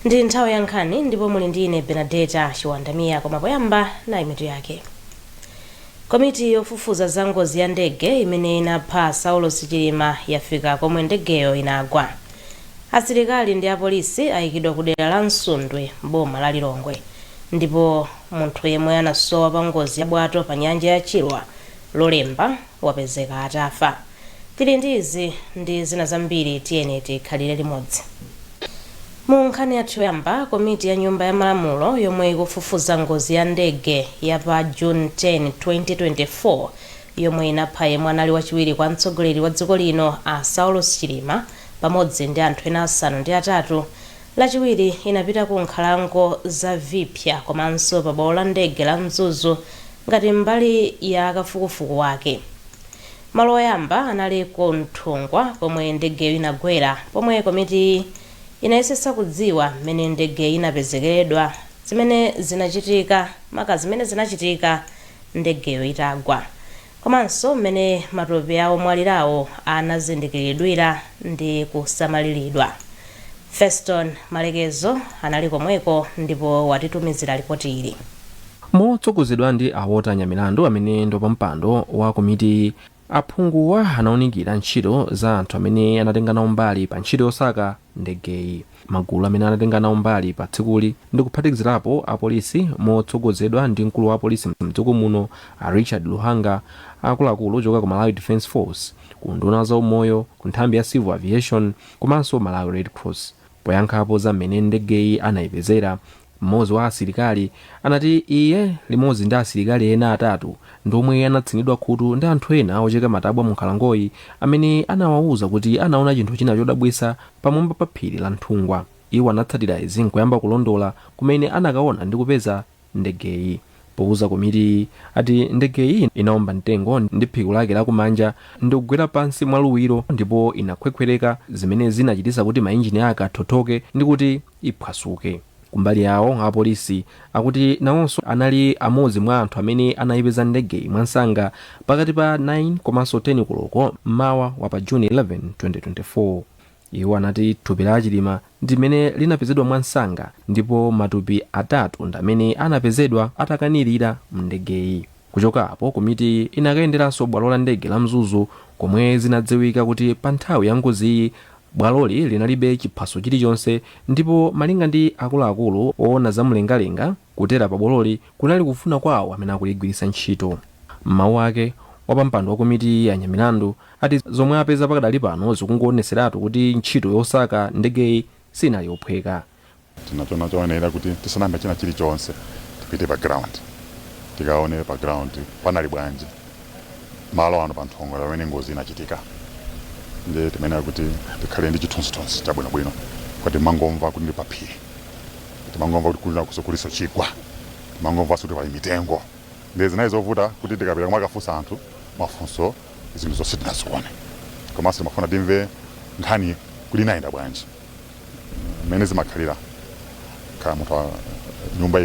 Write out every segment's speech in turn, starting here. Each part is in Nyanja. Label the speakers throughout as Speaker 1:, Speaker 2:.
Speaker 1: Ndi nthawi ya nkhani ndipo muli ndi ine Benadeta Chiwandamiya, koma poyamba nayi mitu yake. Komiti yofufuza za ngozi ya ndege imene inapha Saulos Chilima yafika komwe ndegeyo inagwa. Asilikali ndi apolisi ayikidwa ku dera la Msundwe m'boma la Lilongwe. Ndipo munthu yemwe anasowa pa ngozi ya bwato pa nyanja ya Chilwa Lolemba wapezeka atafa. Tili ndi izi ndi zina zambiri, tiyeni tikhalire limodzi. Mu nkhani yathu yoyamba, komiti ya Nyumba ya Malamulo yomwe ikufufuza ngozi ya ndege ya pa June 10, 2024 yomwe inapha yemwe anali wachiwiri kwa mtsogoleri wa dziko lino a Saulos Chilima pamodzi ndi anthu ena 8 Lachiwiri inapita ku nkhalango za Viphya komanso pa bwalo la ndege la Mzuzu ngati mbali ya kafukufuku wake. Malo oyamba anali ku Nthungwa komwe ndegeyo inagwera pomwe komitiyi inayesetsa kudziwa mmene ndegeyi inapezekeredwa, zimene zinachitika maka zimene zinachitika ndegeyo itagwa komanso mmene matupi a omwalirawo anazindikiridwira ndi kusamaliridwa. Feston Malekezo anali komweko ndipo watitumizira lipoti ili.
Speaker 2: Motsogozedwa ndi a Walter Nyamilandu amene ndi wapampando wa komitiyi, aphunguwa anaunikira ntchito za anthu amene anatenga nawo mbali pa ntchito yosaka ndegeyi. Magulu amene anatenga nawo mbali pa tsikuli ndi kuphatikizirapo apolisi motsogozedwa ndi mkulu wa apolisi mdziko muno a Richard Luhanga, akuluakulu ochoka ku Malawi Defence Force, ku unduna wa zaumoyo, ku nthambi ya Civil Aviation komanso Malawi Red Cross. Poyankhapo za mmene ndegeyi anayipezera, mmodzi wa asilikali anati iye limodzi ndi asilikali ena atatu ndi omwe anatsinidwa khutu ndi anthu ena ocheka matabwa mu nkhalangoyi amene anawawuza kuti anaona chinthu china chodabwitsa pamwamba pa phiri la Nthungwa. Iwo anatsatira izi nkuyamba kulondola kumene anakaona ndi kupeza ndegeyi. Powuza komitiyi ati ndegeyi inaomba mtengo ndi phiko lake lakumanja ndi kugwera pansi mwaluwiro ndipo inakhwekhwereka, zimene zinachititsa kuti mainjini ake athothoke ndi kuti iphwasuke. Kumbali yawo, apolisi akuti nawonso anali amodzi mwa anthu amene anayipeza ndegeyi mwansanga pakati pa 9 komanso 10 koloko mmawa wa pa June 11, 2024. Iwo anati thupi la Chilima ndimene linapezedwa mwansanga ndipo matupi atatu ndi amene anapezedwa atakanirira mndegeyi. Kuchoka apo, komiti inakayenderanso bwalo la ndege la Mzuzu komwe zinadziwika kuti pa nthawi ya ngoziyi bwaloli linalibe chiphaso chilichonse, ndipo malinga ndi akuluakulu oona zamlengalenga, kutera pa bwaloli kunali kufuna kwawo amene akuligwiritsa ntchito. M'mawu ake, wapampando wa komiti ya Nyamilandu ati zomwe apeza pakadali pano zikungoonetseratu kuti ntchito yosaka ndegeyi sinali yophweka.
Speaker 3: Tinachiona choyenera kuti tisanayambe china chilichonse tipite pa ground, tikaone pa ground panali bwanji malo ano pa Nthungwa pamene ngozi inachitika. Ndiye timayenera kuti tikhale ndi chithunzithunzi chabwinobwino, kuti timangomva kuti ndi pa phiri, timangomva kuti kuli kuliso chigwa, timangomvanso kuti pali mitengo. Ndiye zinali zovuta kuti tikapita kumakafunsa anthu mafunso, zinthu zonse tinazione, komanso timafuna timve nkhani kuti inayenda bwanji, mmene zimakhalira kaya munthu nyumba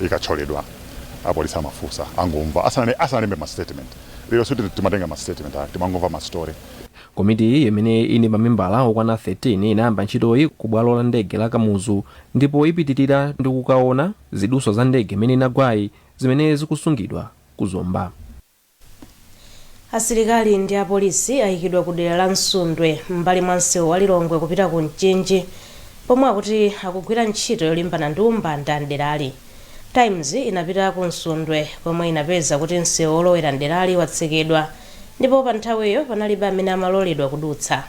Speaker 3: ikathyoledwa, apolisi amafunsa, angomva asanalembe ma statement. Lero sikuti timatenga ma statement ake, timangomva ma story.
Speaker 2: Komitiyi imene ili mamembala okwana 13 inayamba ntchitoyi ku bwalo la ndege la Kamuzu ndipo ipitirira ndi kukaona ziduswa za ndege imene inagwayi zimene zikusungidwa ku Zomba.
Speaker 1: Asilikali ndi apolisi ayikidwa ku dera la Msundwe m'mbali mwa msewu wa Lilongwe kupita ku Mchinji pomwe akuti akugwira ntchito yolimbana ndi umbanda mderali. Times inapita ku Msundwe komwe inapeza kuti msewu olowera mderali watsekedwa ndipo pa nthawiyo panalibe amene amaloledwa kudutsa.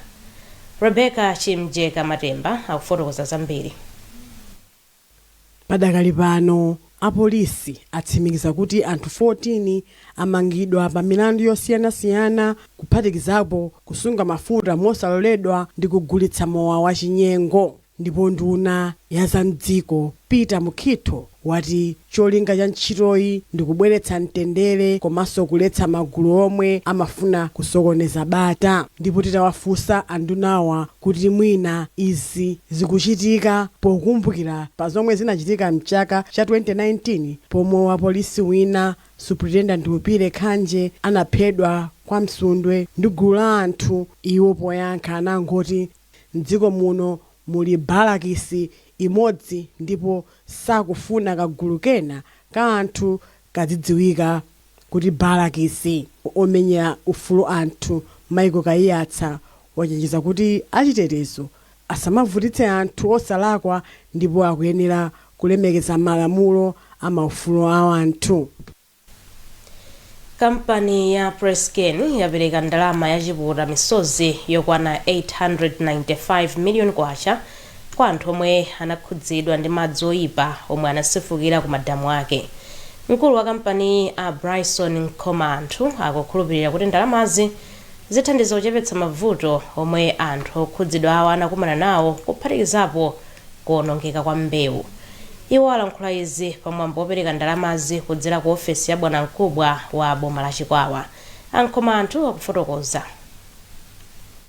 Speaker 1: Rebecca Chimjeka Matemba akufotokoza zambiri.
Speaker 4: Padakali pano apolisi atsimikiza kuti anthu 14 amangidwa pa milandu yosiyanasiyana, kuphatikizapo kusunga mafuta mosaloledwa ndi kugulitsa mowa wachinyengo. Ndipo nduna ya zamdziko Peter Mukhito wati cholinga cha ntchitoyi ndi kubweretsa mtendere komanso kuletsa magulu omwe amafuna kusokoneza bata. Ndipo titawafunsa andunawa kuti mwina izi zikuchitika pokumbukira pa zomwe zinachitika mchaka cha 2019 pomwe wapolisi wina, Superintendent Upile Khanje, anaphedwa kwa Msundwe ndi gulu la anthu, iwo poyankha anangoti mdziko muno Muli balakisi imodzi ndipo sakufuna kagulu kena ka anthu kadzidziwika kuti balakisi. Omenyera ufulu anthu Michael Kaiyatsa wachenjeza kuti achitetezo asamavutitse anthu osalakwa ndipo akuyenera kulemekeza malamulo a maufulu a anthu.
Speaker 1: Kampani ya Presscane yapereka ndalama yachipukuta misozi yokwana 895 million kwacha kwa anthu omwe anakhudzidwa ndi madzi oyipa omwe anasefukira ku madamu ake. Mkulu wa kampani a Bryson Nkhoma-Anthu akukhulupirira kuti ndalamazi zithandiza kuchepetsa mavuto omwe anthu okhudzidwa awo anakumana nawo, kuphatikizapo kuwonongeka kwa mbewu. Iwo alankhula izi pamwambo wopereka ndalamazi kudzera ku ofesi ya bwanamkubwa wa boma la Chikwawa. A Nkhoma-Anthu akufotokoza.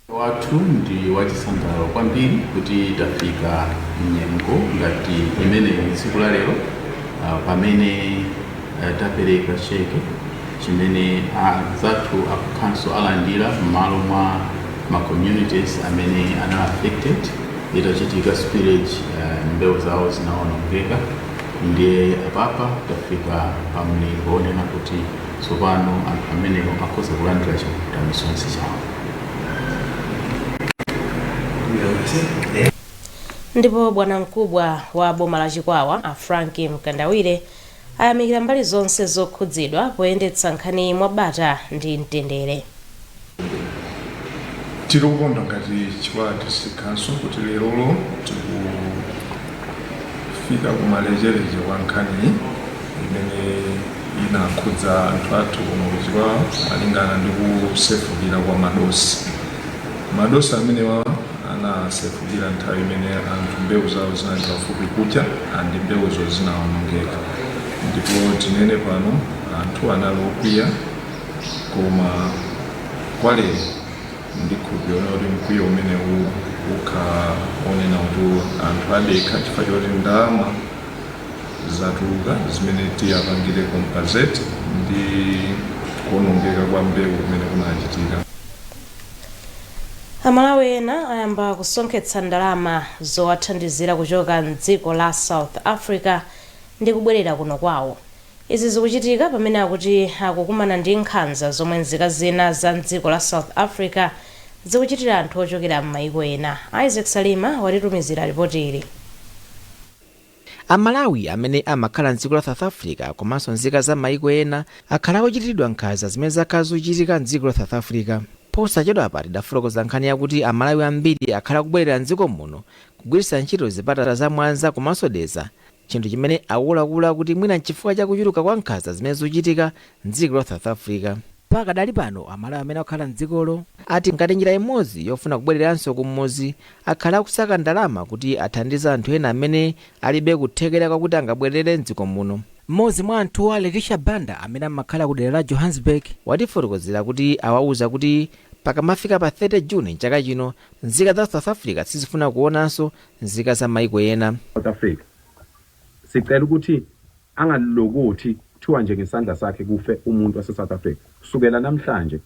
Speaker 5: Wathu ndi wachisangalalo kwambiri kuti tafika mnyengo ngati imeneyi tsiku la lero, pamene tapereka cheke chimene anzathu aku council alandira m'malo mwa ma communities amene anali affected itachitika spillage, mbewu zawo zinawonongeka. Ndiye apapa tafika pa mlingo onena kuti tsopano anthu amenewo akhoza kulandira chipukuta misozi chawo.
Speaker 1: Ndipo bwanamkubwa wa boma la Chikwawa a Frank Mkandawire ayamikira mbali zonse zokhudzidwa poyendetsa nkhani mwabata ndi mtendere.
Speaker 6: Tiri kukondwa ngati Chikwawa District Council kuti lerolo tikufika kumalechereche kwa nkhani imene inakhudza anthu athu kuno ku Chikwawa malingana ndi kusefukira kwa madosi. Madosi amenewa anasefukira nthawi imene anthu mbewu zawo zinali pafupi kucha andi mbewuzo zinawonongeka, ndipo tinene pano anthu anali okwiya, koma kwa lero ndikhulupirira kuti mkwiyo umenewu ukhala onena kuti anthu adekha chifukwa choti ndalama zatuluka zimene tiyapangire compensate ndi kuwonongeka kwa mbewu kumene kunachitika.
Speaker 1: Amalawi ena ayamba kusonkhetsa ndalama zowathandizira kuchoka mdziko la South Africa ndi kubwerera kuno kwawo. Izi zikuchitika pamene akuti akukumana ndi nkhanza zomwe nzika zina za mdziko la South Africa zikuchitira anthu ochokera m'mayiko ena. Isaac Salima watitumizira ripoti ili.
Speaker 7: Amalawi amene amakhala mdziko la South Africa komanso nzika za maiko ena akhala akuchitiridwa nkhanza zimene zakhala zikuchitika mdziko la South Africa. Posachedwapa tidafotokoza nkhani yakuti Amalawi ambiri akhala akubwerera mdziko muno kugwiritsa ntchito zipata za Mwanza komanso Dedza, chinthu chimene akuluakulu kuti mwina nchifukwa cha kuchuluka kwa nkhanza zimene zikuchitika mdziko la South Africa. Pakadali pano Amalawi amene akukhala mdzikolo ati ngati njira imodzi yofuna kubwereranso kumudzi akhala akusaka ndalama kuti athandize anthu ena amene alibe kuthekera kwakuti angabwerere mdziko muno. Mmodzi mwa anthuwa, Leticia Banda, amene amakhala ku dera la Johannesburg, watifotokozera kuti awauza kuti pakamafika pa 30 Juni chaka chino nzika za South Africa sizifuna kuonanso nzika za maiko ena.
Speaker 8: South Africa sicela ukuthi angalokuthi kuthiwa nje ngesandla sakhe kufe umuntu wase South Africa kusukela namhlanje.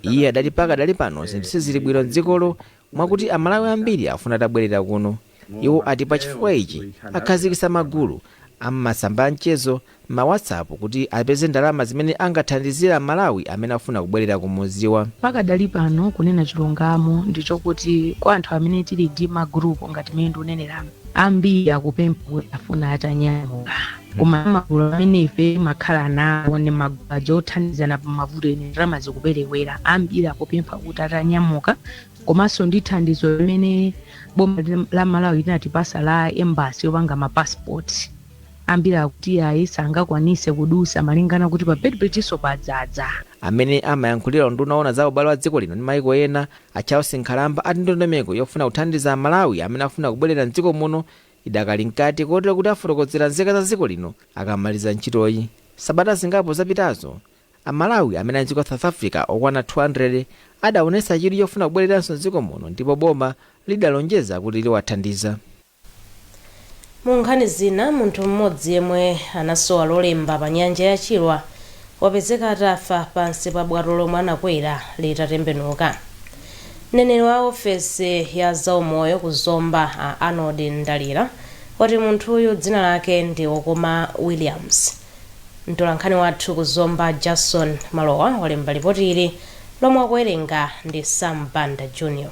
Speaker 7: Iye adati pakadali pano zinthu sizili bwino mdzikolo mwakuti Amalawi ambiri afuna atabwerera kuno. Iwo ati pa chifukwa ichi akhazikitsa magulu am'masamba a mchezo ma WhatsApp kuti apeze ndalama zimene angathandizira Malawi amene afuna kubwerera kumudziwa.
Speaker 9: Pakadali pano, kunena chilungamo, ndichokuti kwa anthu amene tili ndi magrupu ngati mene ndikuneneramu, ambiri akupempha kuti afuna atanyamuka, koma magulu amene ife makhala nawo ni magulu aja othandizana pa mavuto ene ndalama zikuperewera. Ambiri akupempha kuti atanyamuka, komanso ndi thandizo limene boma la Malawi linatipasa la embassy yopanga mapassport, ambiri akuti ayi, sangakwanise kudusa malingana kuti pa Beitbridge padzadza.
Speaker 7: Amene amayankhulira unduna owona za ubale wa dziko lino ndi maiko ena, a Charles Nkhalamba, ati ndondomeko yofuna kuthandiza Amalawi amene afuna kubwerera mdziko muno idakali mkati, kotero kuti afotokozera nzika za dziko lino akamaliza ntchitoyi. Sabata zingapo zapitazo Amalawi amene ali mdziko South Africa okwana 200 adaonetsa chidwi chofuna kubwereranso mdziko muno, ndipo boma lidalonjeza kuti liwathandiza.
Speaker 1: Mu nkhani zina, munthu mmodzi yemwe anasowa Lolemba pa nyanja ya Chilwa wapezeka atafa pansi pa bwato lomwe anakwera litatembenuka. Mneneri wa ofesi ya zaumoyo ku Zomba, a Arnold Ndalira, wati munthuyu dzina lake ndi Okoma Williams. Mtolankhani wathu ku Zomba, Jason Malowa, walemba ripoti ili lomwe akuwerenga ndi Sam Banda Jr.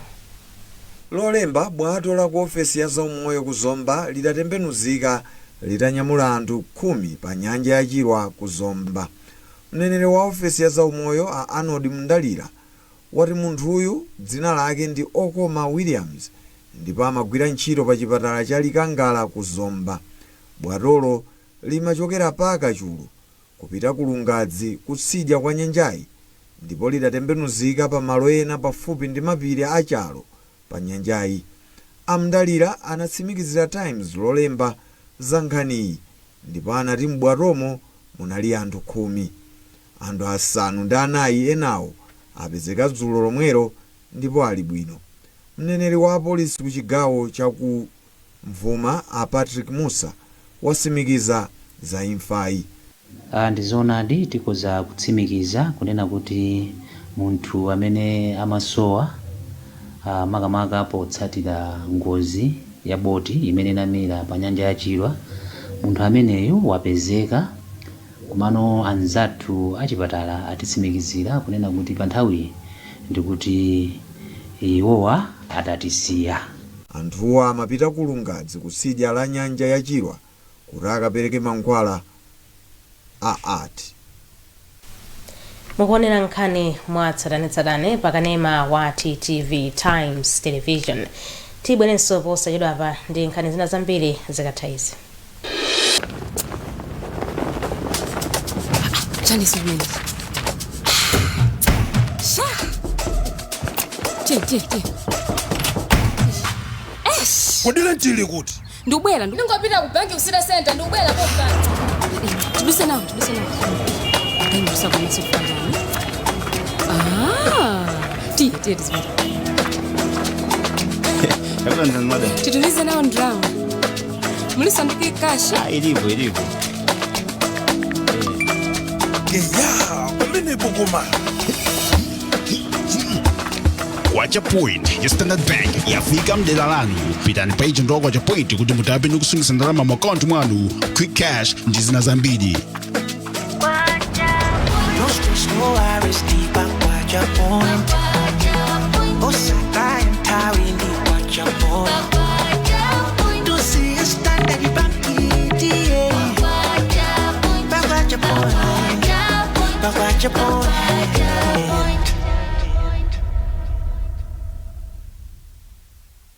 Speaker 10: Lolemba, bwato la ku ofesi ya zaumoyo ku Zomba lidatembenuzika litanyamula anthu 10 pa nyanja ya Chilwa ku Zomba. Mneneri wa ofesi ya zaumoyo, a Arnold Mndalira, wati munthuyu dzina lake ndi Okoma Williams ndipo amagwira ntchito pa chipatala cha Likangala ku Zomba. Bwatolo limachokera pa Kachulu kupita ku Lungadzi kutsidya kwa nyanjayi ndipo lidatembenuzika pa malo ena pafupi ndi mapiri achalo pa nyanjayi. Amndalira anatsimikizira Times Lolemba za nkhaniyi ndipo anati m'bwatomo munali anthu 10. Anthu 94 enawo apezeka dzulo lomwelo ndipo ali bwino. Mneneri wa apolisi ku chigawo chaku Mvuma, a Patrick Musa, wasimikiza za imfayi.
Speaker 11: Ndi zoonadi, tikhoza kutsimikiza kunena kuti munthu amene amasowa, makamaka potsatira ngozi ya boti imene inamira pa nyanja ya Chilwa, munthu ameneyu wapezeka. Komano anzathu achipatala atitsimikizira kunena kuti pa nthawiyi ndikuti iwowa adatisiya.
Speaker 10: Anthuwa amapita ku Lungadzi kutsidya la nyanja ya Chilwa kuti akapereke mankhwala a art.
Speaker 1: Mukuonera nkhani mwa tsatanetsatane pakanema wa TTV, Times Television. Tibwerenso posachedwapa ndi nkhani zina zambiri zikatha izi.
Speaker 12: Chani chimene? Sha. Che che che. Eish.
Speaker 13: Kodi lentili kuti?
Speaker 12: Ndubwera.
Speaker 14: Ndingopita ku banki ku City Center, ndikubwera pompano.
Speaker 12: Tiduse nawo, tiduse nawo. Ndingusa kumaso kufandani. Ah. Tiye, tiye tizipita.
Speaker 15: Madam.
Speaker 12: Titumize nawo ndalama. Mulisandike cash.
Speaker 15: Ah, ilipo, ilipo.
Speaker 13: Eya, pamenepo koma.
Speaker 16: Kwacha Point ya Standard Bank yafika mdera lanu. Pitani pa agent wa Kwacha Point kuti mutape ndi kusungitsa ndalama mu akaunti mwanu, quick cash ndi zina zambiri.
Speaker 17: No stress, no worries, deep Kwacha Point. Osaka nthawi ndi Kwacha Point. To see a Standard Bank, yeah. Kwacha Point. Kwacha Point.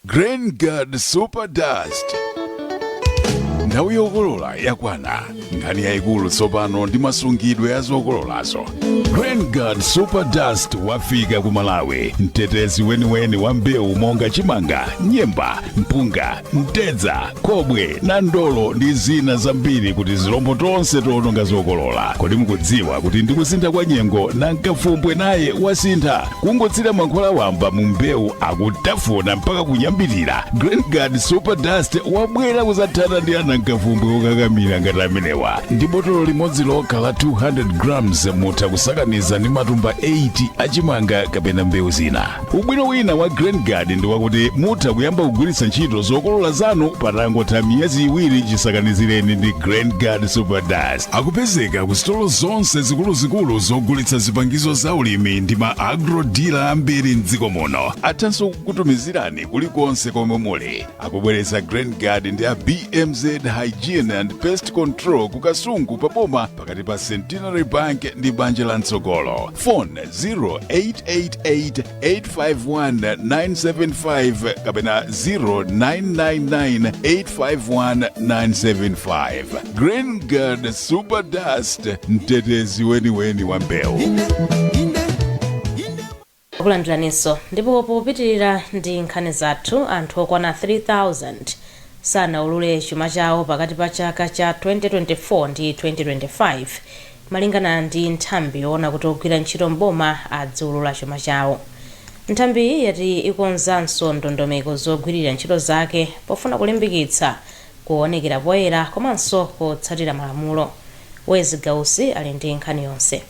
Speaker 18: Grain Guard Super Dust, nthawi yokolola yakwana. Nkhani yayikulu tsopano ndi masungidwe ya zokololazo. Grain Guard Super Dust wafika ku Malawi, mtetezi weniweni wa mbewu monga chimanga, nyemba, mpunga, mtedza, khobwe na ndolo ndi zina zambiri, kuti zilombo tonse toononga zokolola. Kodi mukudziwa kuti ndi kusintha kwa nyengo, nankafumbwe naye wasintha? Kungotsira mankhwala wamba mu mbewu, akutafuna mpaka kunyambirira. Grain Guard Super Dust wabwera kuzathana ndi anankafumbwe okakamira ngati amenewa. Ndi botolo limodzi lokha la 200 grams, mutha kusakaniza ndi matumba 80 achimanga kapena mbewu zina. Ubwino wina wa Grain Guard ndi wakuti mutha kuyamba kugwiritsa ntchito zokolola zanu patangotha miyezi 2 chisakanizireni ndi Grain Guard Super Dust. Akupezeka ku sitolo zonse zikuluzikulu zogulitsa zipangizo za ulimi ndi ma agro dealer ambiri mdziko muno. Athanso kukutumizirani kulikonse komwe muli. Akubweretsa Grain Guard ndi a BMZ Hygiene and Pest Control ku Kasungu, paboma pakati pa Centenary Bank ndi Banja la Mtsogolo. Phone 0888 851 975 kapena 0999 851 975. Grain Guard Super Dust, mtetezi weniweni wa mbewu.
Speaker 1: Kulandiraninso, ndipo popitirira ndi nkhani zathu, anthu okwana 3000 sanaulule chuma chawo pakati pa chaka cha 2024 ndi 2025, malingana ndi nthambi yoona kuti ogwira ntchito mboma adziulula chuma chawo. Nthambiyi yati ikonzanso ndondomeko zogwirira ntchito zake pofuna kulimbikitsa kuonekera poyera komanso kutsatira malamulo. Wezi Gausi ali ndi nkhani yonse.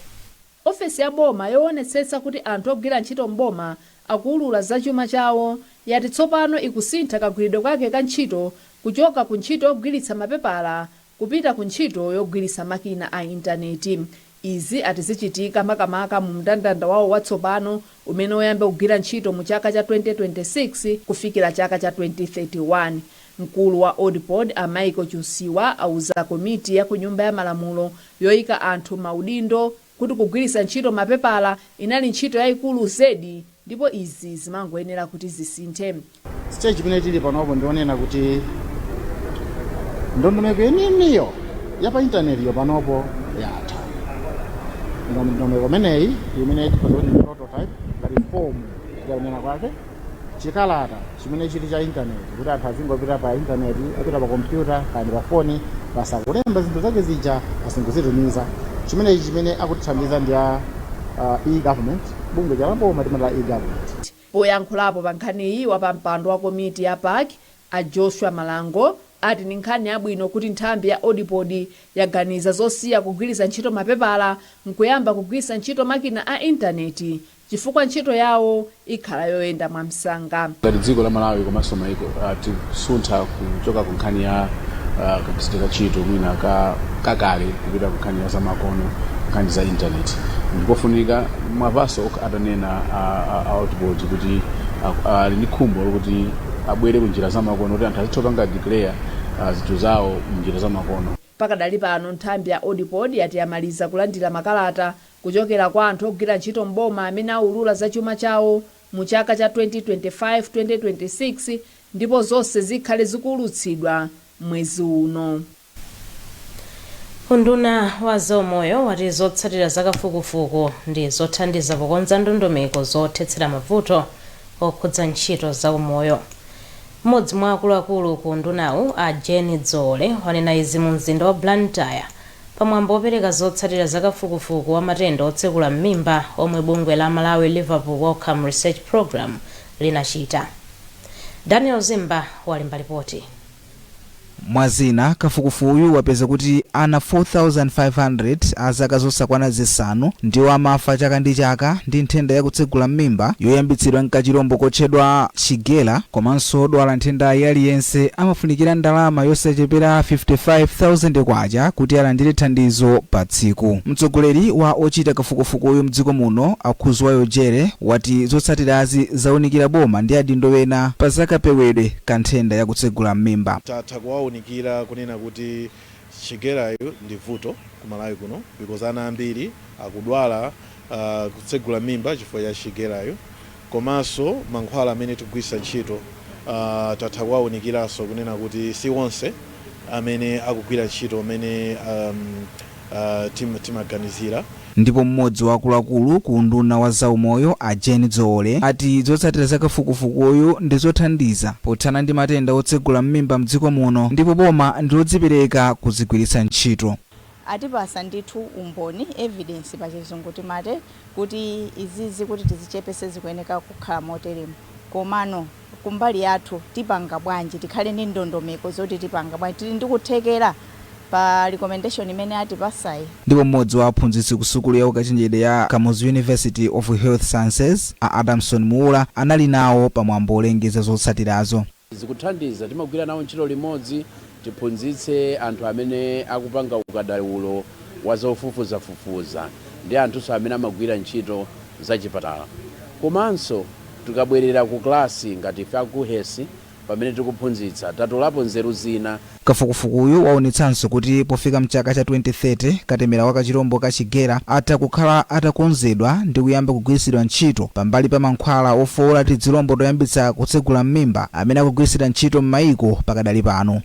Speaker 19: Ofesi ya boma yoonetsetsa kuti anthu ogwira ntchito mboma Akuulula za chuma chawo, yati tsopano ikusintha kagwiridwe kake ka ntchito kuchoka ku ntchito yogwiritsa mapepala kupita ku ntchito yogwiritsa makina a intaneti. Izi ati zichitika makamaka mu mndandanda wawo watsopano umene uyambe kugwira ntchito mu chaka cha 2026 kufikira chaka cha 2031. Mkulu wa Odipod, a Michael Chusiwa, auza komiti ya ku Nyumba ya Malamulo yoyika anthu maudindo kuti kugwiritsa ntchito mapepala inali ntchito yayikulu zedi, ndipo izi zimangoyenera kuti zisinthe.
Speaker 20: Stage imene tili panopo, ndionena kuti ndondomeko yeniyeniyo ya pa intanetiyo panopo yatha. Ndondomeko imeneyi, imene tikhoza kuti ndi prototype, ngati fomu yakunena kwake, chikalata chimene chili cha intaneti, kuti anthu azingopita pa intaneti, apita pa kompyuta kandi pa foni, pasakulemba zinthu zake zija, asingozitumiza. Chimenechi chimene akutithandiza ndi a e-government, bungwe chalaboma timati la e-government.
Speaker 19: Poyankhulapo pa nkhaniyi, wapampando wa komiti ya PAC, a Joshua Malango, ati ndi nkhani yabwino kuti nthambi ya Odipod yaganiza zosiya kugwiritsa ntchito mapepala nkuyamba kugwiritsa ntchito makina a intaneti, chifukwa ntchito yawo ikhala yoyenda mwamsanga.
Speaker 21: Ngati dziko la Malawi komanso maiko, tikusuntha kuchoka ku nkhani ya kagwiritsidwe ka ntchito mwina ka kakale kupita ku nkhani ya zamakono, nkhani za intaneti. Ndikofunika mwavaso atanena a Odipod kuti ali ndi khumbo lokuti abwere ku njira zamakono, kuti anthu azitha kupanga declare zinthu zawo mnjira zamakono.
Speaker 19: Pakadali pano, nthambi ya Odipod yati yamaliza kulandira makalata kuchokera kwa anthu ogwira ntchito mboma amene aulula za chuma chawo mu chaka cha 2025-2026, ndipo zonse zikhale zikuulutsidwa mwezi uno.
Speaker 1: Unduna wa zaumoyo wati zotsatira zakafukufuku ndi zothandiza pokonza ndondomeko zothetsera mavuto okhudza ntchito zaumoyo. Mmodzi mwa akuluakulu ku undunawu, a Jane Dzole, wanena izi mu mzinda wa Blantyre pamwambo wopereka zotsatira zakafukufuku wa matenda otsekula m'mimba omwe bungwe la Malawi Liverpool Wellcome Research Program linachita. Daniel Zimba walemba ripoti.
Speaker 22: Mwazina, kafukufukuyu wapeza kuti ana 4500 a zaka zosakwana 5 ndiwo amafa chaka ndi chaka ndi nthenda yakutsegula m'mimba yoyambitsidwa nkachirombo kotchedwa Shigella. Komanso odwala nthendayi aliyense amafunikira ndalama yosachepera 55,000 kwacha kuti alandire thandizo pa tsiku. Mtsogoleri wa ochita kafukufukuyu mdziko muno, Akhuzwayo Jere, wati zotsatirazi zawunikira boma ndi adindo ena pa zakapewedwe ka nthenda yakutsegula m'mimba.
Speaker 23: Tatha kuwaunikira kunena kuti Shigellayo ndi vuto ku Malawi kuno, because ana ambiri akudwala kutsegula mimba chifukwa cha Shigellayo. Komanso mankhwala amene tikugwiritsa ntchito, tatha kuwawunikiranso kunena kuti si onse amene akugwira ntchito amene timaganizira.
Speaker 22: Ndipo mmodzi wa akuluakulu ku unduna wa zaumoyo, a Jane Dzole, ati zotsatira za kafukufukuyu ndi zothandiza pothana ndi matenda otsegula m'mimba mdziko muno, ndipo boma ndi lodzipereka kuzigwiritsa ntchito.
Speaker 24: Atipasa ndithu umboni, evidence pa Chizungu timate, kuti izizi kuti tizichepese zikuyeneka kukhala moteremo. Komano kumbali yathu tipanga bwanji? Tikhale ndi ndondomeko zoti tipanga bwanji? Tili ndi kuthekera pa recommendation imene atipasayi?
Speaker 22: Ndipo mmodzi wa aphunzitsi ku sukulu ya ukachenjede ya Kamuzu University of Health Sciences, a Adamson Muula, anali nawo pamwambo olengeza zotsatirazo.
Speaker 25: Zikuthandiza, timagwira nawo ntchito limodzi, tiphunzitse anthu amene akupanga ukadaulo wa zofufuzafufuza ndi anthunso amene amagwira ntchito zachipatala. Komanso tikabwerera ku klasi ngati ife aku KUHeS, pamene tikuphunzitsa, tatolapo nzeru zina.
Speaker 22: Kafukufukuyu waonetsanso kuti pofika mchaka cha 2030, katemera wa kachirombo ka Shigella atha kukhala atakonzedwa ndi kuyamba kugwiritsidwa ntchito pambali pa mankhwala ofowola tizilombo toyambitsa kutsegula m'mimba amene akugwiritsidwa ntchito m'mayiko pakadali pano.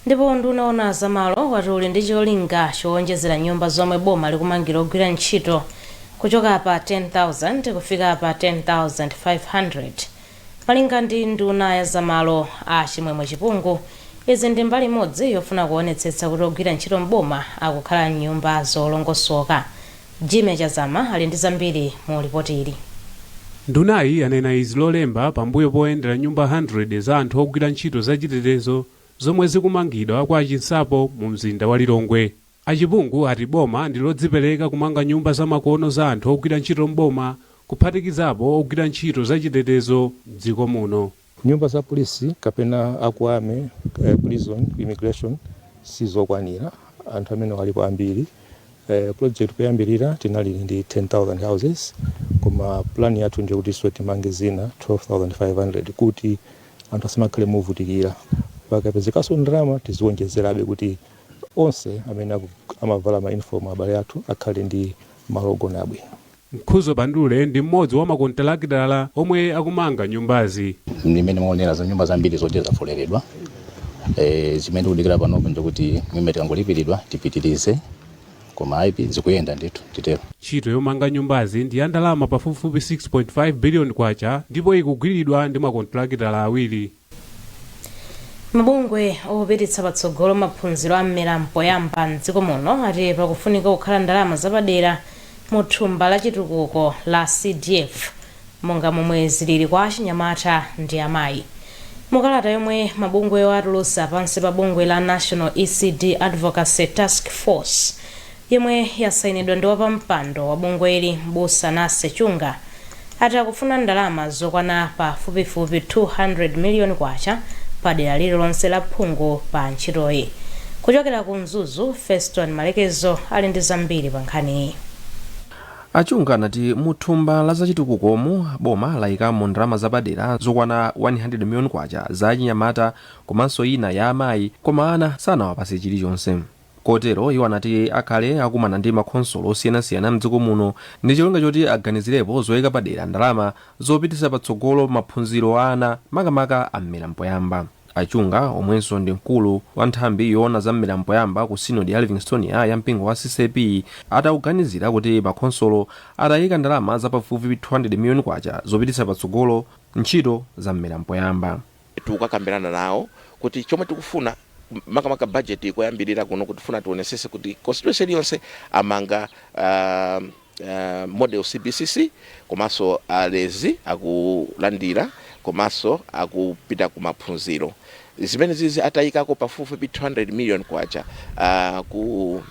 Speaker 1: Ndipo unduna oona zamalo wati uli ndi cholinga chowonjezera nyumba zomwe boma likumangira ogwira ntchito kuchoka pa 10,000 kufika pa 10,500. Malinga ndi nduna ya zamalo, a Chimwemwe Chipungu, izi ndi mbali imodzi yofuna kuonetsetsa kuti ogwira ntchito mboma akukhala mnyumba zolongosoka. Jime Chazama ali ndi zambiri mu ripoti ili.
Speaker 26: Ndunayi yanena izi Lolemba pambuyo poyendera nyumba 100 za anthu ogwira ntchito zachitetezo zomwe zikumangidwa kwa Chinsapo mu mzinda wa Lilongwe. Achipungu ati boma ndi lodzipereka kumanga nyumba zamakono za anthu ogwira ntchito mboma. Kuphatikizapo ogwira ntchito zachitetezo m'dziko muno.
Speaker 2: Nyumba za polisi kapena aku army, prison, immigration sizokwanira, anthu amene alipo ambiri. Project kuyambirira tinali ndi 10,000 houses, koma plan yathu ndiye kuti iso timange zina 12,500 kuti anthu asamakhale movutikira. Pakapezekanso ndalama tiziwonjezerabe kuti onse amene amavala ma uniform, abale athu, akhale ndi malo ogona abwino.
Speaker 26: Mkhuzo Bandule ndi mmodzi wa makontalakitala omwe akumanga nyumbazi.
Speaker 3: Ndimene maonera za nyumba zambiri zoti zafoleredwa, zimene tikudikira panopo ndikuti mwime tikangolipiridwa tipitirize, koma ayipi zikuyenda ndithu, titero.
Speaker 26: Ntchito yomanga nyumbazi ndi ya ndalama pafupifupi 6.5 biliyoni kwacha ndipo ikugwiridwa ndi makontalakitala awiri.
Speaker 1: Mabungwe opititsa patsogolo maphunziro a mmera mpoyamba mdziko muno ati pakufunika kukhala ndalama zapadera mu thumba la chitukuko la CDF, monga momwe zilili kwa achinyamata ndi amayi. Mukalata yomwe mabungwewo atulutsa pansi pa bungwe la National ECD Advocacy Task Force, yomwe yasayinidwa ndi wapampando wa bungweli, Mbusa Nase Chunga, ati akufuna ndalama zokwana pafupifupi 200 miliyoni kwacha pa dera lililonse la phungu pa ntchitoyi. Kuchokera ku Mzuzu, Feston Malekezo ali ndi zambiri pa nkhaniyi.
Speaker 4: Achunga anati mu thumba la zachitukukomu boma layikamo ndalama zapadera zokwana 100 miliyoni kwacha za achinyamata komanso ina ya amayi, koma ana sanawapase chilichonse. Kotero iwo anati akhale akumana ndi makhonsolo osiyanasiyana mdziko muno ndi cholinga choti aganizirepo zoyika padera ndalama zopititsa patsogolo maphunziro a ana, makamaka a mmera mpoyamba. Achunga, omwenso ndi mkulu wa nthambi yoona za mmera mpoyamba ku Sinodi ya Livingstonia ya mpingo wa CCAP, atauganizira kuti makhonsolo atayika ndalama zapafupi 200 miliyoni kwacha zopititsa patsogolo ntchito za mmera mpoyamba.
Speaker 5: Tikukakambirana nawo kuti chomwe tikufuna, makamaka budget ikoyambirira kuno, kuti tifuna tionesese kuti constituency iliyonse amanga model CBCC, komanso alezi akulandira, komanso akupita ku maphunziro. Zimene zizi atayikako pafupifupi 200 million kwacha ku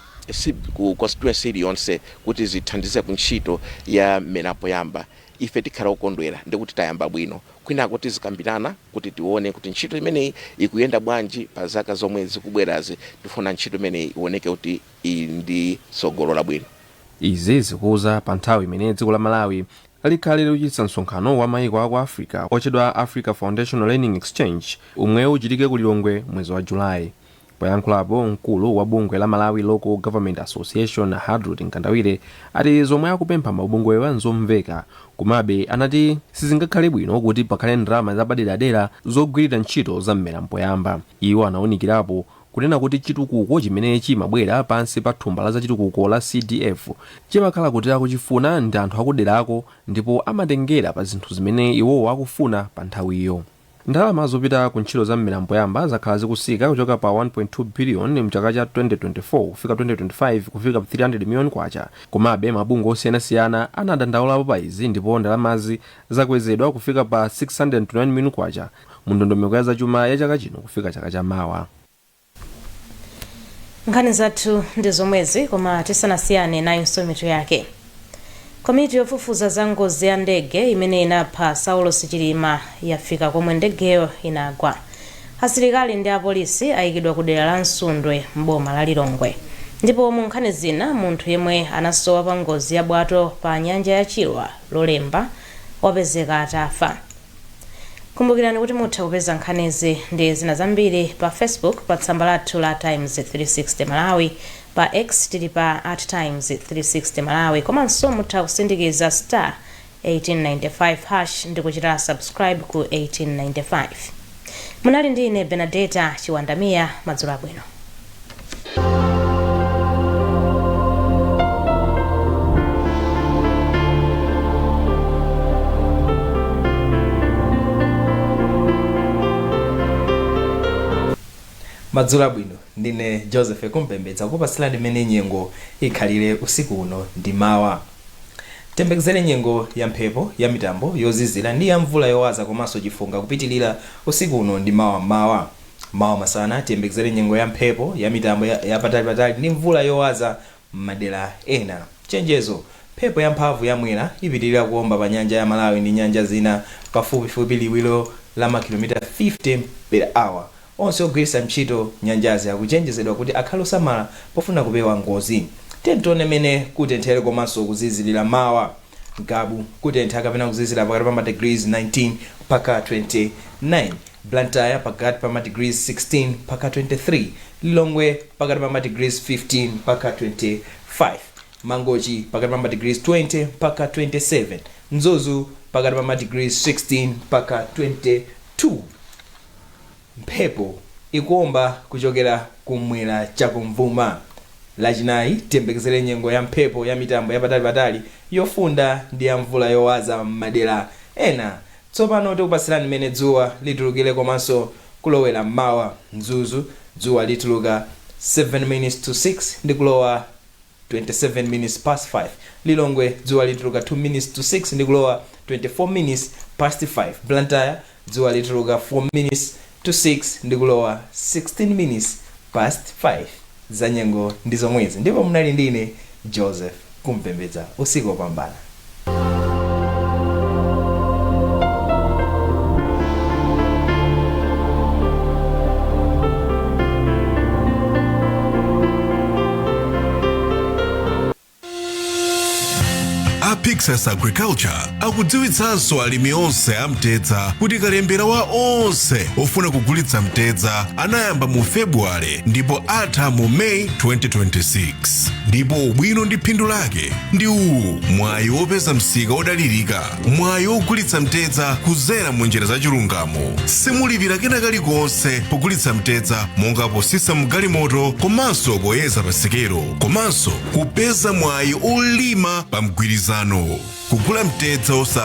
Speaker 5: constituency iliyonse kuti zithandize ku ntchito ya mmera mpoyamba, ife tikhala okondwera ndikuti tayamba bwino. Kwinako tizikambirana kuti tione kuti ntchito imeneyi ikuyenda bwanji pa zaka zomwe zikubwerazi. Tifuna ntchito imeneyi ioneke kuti ili ndi tsogolo labwino.
Speaker 4: Izi zikuza pa nthawi imene dziko la Malawi likhale likuchititsa msonkhano wa maiko aku Africa otchedwa Africa Foundational Learning Exchange, omwe uchitike ku Lilongwe mwezi wa Julayi. Poyankhulapo, mkulu wa bungwe la Malawi Local Government Association, Hadrut Mkandawire, ati zomwe akupempha mabungwewa nzomveka, komabe anati sizingakhale bwino kuti pakhale ndalama zapaderadera zogwirira ntchito za mmera mpoyamba. Iwo anawunikirapo kunena kuti chitukuko chimene chimabwera pansi pa thumba la zachitukuko la CDF chimakhala kuti akuchifuna ndi anthu akuderako, ndipo amatengera pa zinthu zimene iwowo akufuna pa nthawiyo. Ndalama zopita ku ntchito za mmera mpoyamba zakhala zikusika kuchoka pa 1.2 billion mchaka cha 2024 kufika 2025 kufika pa 300 million kwacha, komabe mabungwe osiyanasiyana anadandaulapo pa izi ndipo ndalamazi zakwezedwa kufika pa 629 million kwacha mu ndondomeko ya zachuma ya chaka chino kufika chaka chamawa.
Speaker 1: Nkhani zathu ndi zomwezi, koma tisanasiyane nayonso mitu yake. Komiti yofufuza za ngozi ya ndege imene inapha Saulos Chilima yafika komwe ndegeyo inagwa. Asilikali ndi apolisi ayikidwa ku dera la Msundwe m'boma la Lilongwe. Ndipo mu nkhani zina, munthu yemwe anasowa pa ngozi ya bwato pa nyanja ya Chilwa Lolemba wapezeka atafa. Kumbukirani kuti mutha kupeza nkhanizi ndi zina zambiri pa Facebook pa tsamba lathu la Times 360 Malawi, pa X tili pa @Times360 Malawi, komanso mutha kusindikiza star 1895 hash ndi kuchita subscribe ku 1895. Munali ndi ine Benadeta Chiwandamiya. Madzulo abwino.
Speaker 6: Madzulo abwino, ndine Joseph Kumpembedza kupatsirani mmene nyengo ikhalire usiku uno ndi mawa. Tiyembekezere nyengo ya mphepo ya mitambo yozizira ndi ya mvula yowaza komanso chifunga kupitilira usiku uno ndi mawa mmawa. Mawa masana tiyembekezere nyengo ya mphepo ya mitambo ya patalipatali ndi mvula yowaza m'madera ena. Chenjezo: Mphepo yamphamvu yamwera ipitirira kuomba pa nyanja ya Malawi ndi nyanja zina pafupifupi liwiro la makilomita 50 per hour. Onse ogwiritsa ntchito nyanjazi akuchenjezedwa kuti akhale osamala pofuna kupewa ngozi. Tione mene kutenthere komanso kuzizirira mawa. Ngabu kutentha kapena kuzizira pakati pa ma degrees 19 mpaka 29, Blantyre pakati pa ma degrees 16 mpaka 23, Lilongwe pakati pa ma degrees 15 mpaka 25, Mangochi pakati pa ma degrees 20 mpaka 27, Mzuzu pakati pa ma degrees 16 mpaka 22. Mphepo ikuomba kuchokera kumwera chakumvuma. Lachinayi tiyembekezere nyengo ya mphepo ya mitambo yapatali-patali yofunda ndi ya mvula yowaza m'madera ena. Tsopano tikupatsirani mmene dzuwa litulukire komanso kulowera mmawa. Mzuzu dzuwa lituluka 7 minutes to 6 ndi kulowa 27 minutes past 5. Lilongwe dzuwa lituluka 2 minutes to 6 ndi kulowa 24 minutes past 5. Blantyre dzuwa lituluka 4 minutes to 6 ndi kulowa 16 minutes past 5. Za nyengo ndi zomwezi, ndipo munali ndine Joseph Kumpembedza. Usiku wopambana.
Speaker 7: A Pyxus Agriculture akudziwitsanso alimi onse amtedza kuti kalembera wa onse ofuna kugulitsa mtedza anayamba mu Februwale ndipo atha mu Meyi 2026. Ndipo ubwino ndi phindu lake ndi uwu: mwayi wopeza msika wodalirika, mwayi wogulitsa mtedza kuzera mu njira zachilungamo, simulipira kena kalikonse pogulitsa mtedza monga posisa mgalimoto komanso poyeza pasikelo, komanso kupeza mwayi olima pa mgwirizano, kugula mtedza osa